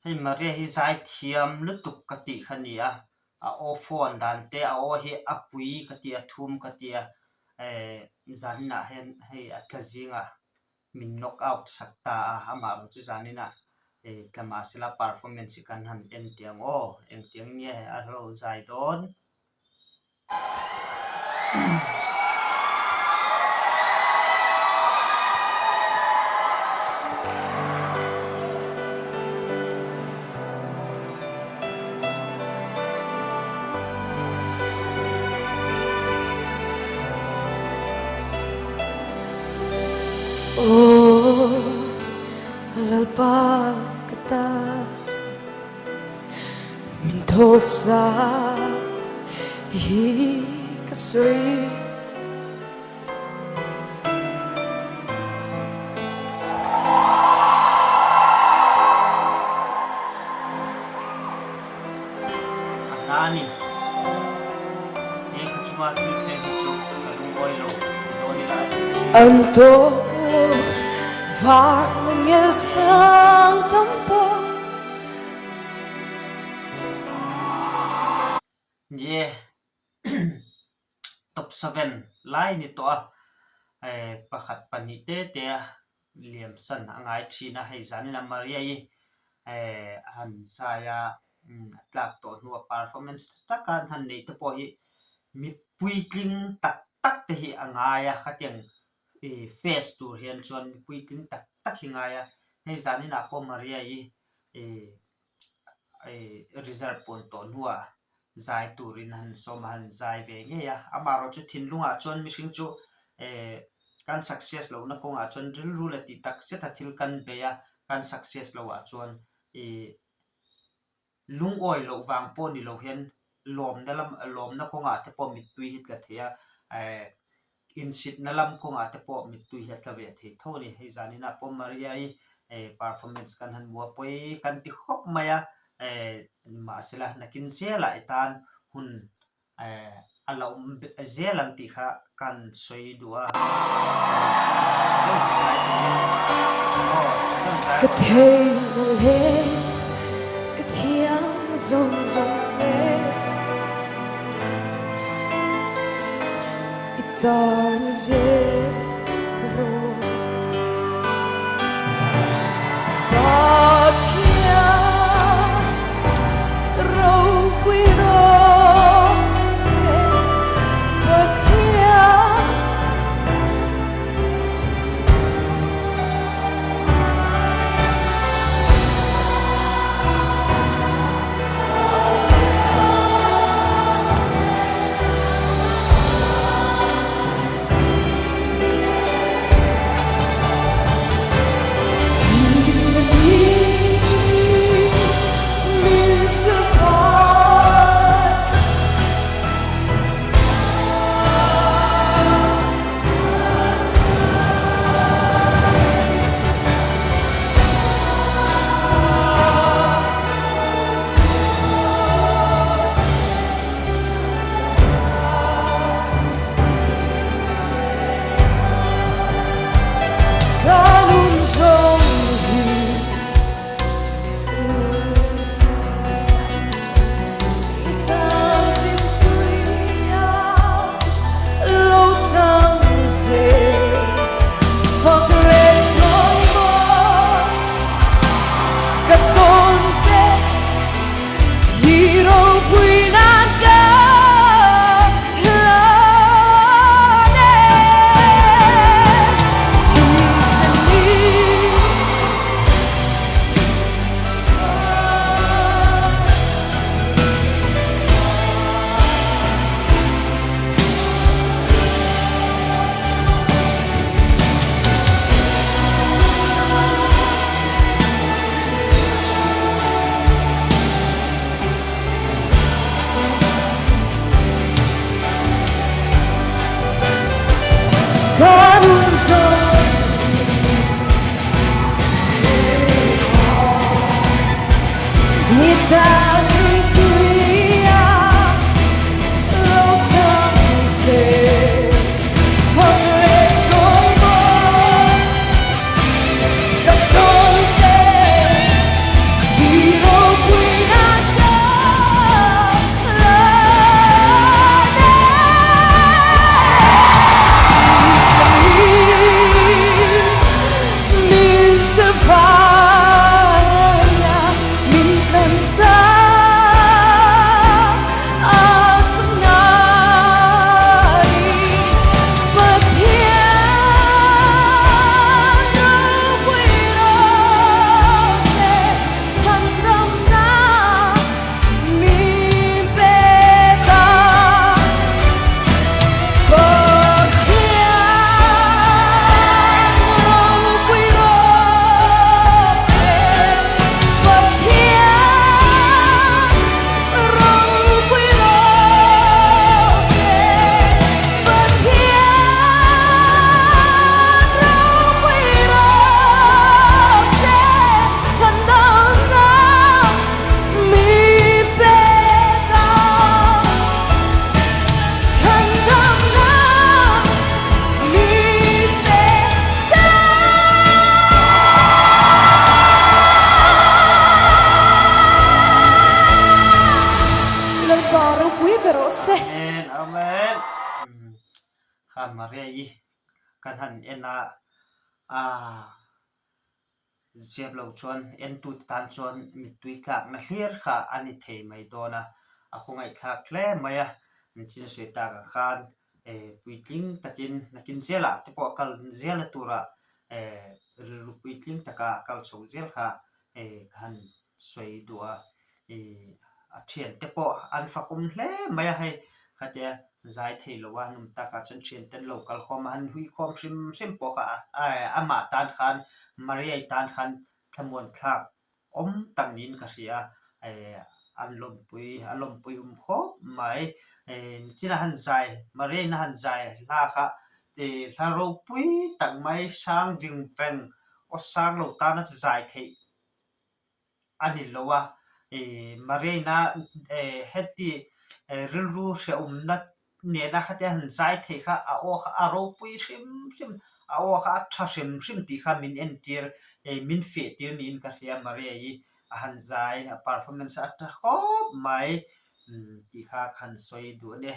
Hei Maria hi zaithiam lutuk ka tih kha ni a, a aw phone dan te a aw hi a pui ka ti a thum ka ti a, eh zaninah hian hei a tla zingah min knock out sak ta a, amah erawh chu zaninah eh tla mahsela performance hi kan han en teh ang aw, engtiang nge a lo zai dawn. Aw Lalpa ka ta. Min thawsa hi ka sawi. A hna a ni. He ka chunga thil thleng hi chu ka lungawi lo ti dawn ila a dik thin. An tawk lo van a ngel sang tam pawh. Ni e, top seven lai ni tawh a, pakhat pahnih te te a liam san a ngai thin a, hei zanin a Maria-i a han zai a, a tlak tawh hnua performance tha taka an han neih te pawh hi mi puitling tak tak te hi a ngai a, khatiang face tur hian chuan mi puitling tak tak hi ngai a, hei zaninah pawh Maria-i reserve pawn tawh hnuah zai turin han sawm a, han zai ve ngei a. Amaherawh chu thinlungah chuan mihring chu kan success lohna kawngah chuan rilru leh tih tak zeta thil kan bei a, kan success lohah chuan lungawi loh vang pawh ni lo hian lawmna lam lawmna kawngah te pawh mittui hi tla thei a, Insitna lam kawngah te pawh mittui hi a tla ve thei tho a ni. Hei zaninah pawh Maria-i performance kan han hmu a, pawi kan ti khawp mai a, nimahsela nakin zelah i tan hun a la awm zel ang tih kha kan sawi duh a. Ka thei na le ka thiam na zawng zawng te. I tan zel rawh. Pathian ropui rawh che Pathian. Kha Maria-i kan han en a, aaa ziap lo chuan entute tan chuan mittui tlakna hlir kha a ni thei mai dawn a, a khawngaihthlak hle mai a, thil sawi takah khan puitling takin nakin zelah te pawh a kal zela tura rilru puitling taka a kal chho zel kha ka han sawi duh a, ih a thiante pawh an fakawm hle mai a hei khatia zai thei lo a an awm takah chuan thiante an lo kal khawm a han hui khawm hrim hrim pawh kha amah tan khan Maria-i tan khan thlamuan thlak awm tak niin ka hria a eh an lawmpui a lawmpui awm khawp mai eh nichin a han zai Maria-in a han zai hla kha ih hla ropui tak mai sang ving veng aw sang lo tana zai theih a ni lo a, ih Marina eh heti eh rilru hrehawmna nena khatia han zai theih kha a aw kha a ropui hrim hrim a aw kha a tha hrim hrim tih kha min entir eh min feh tir niin ka hria Maria hi a han zai a performance a tha khawp mai tih kha ka han sawi duh a ni.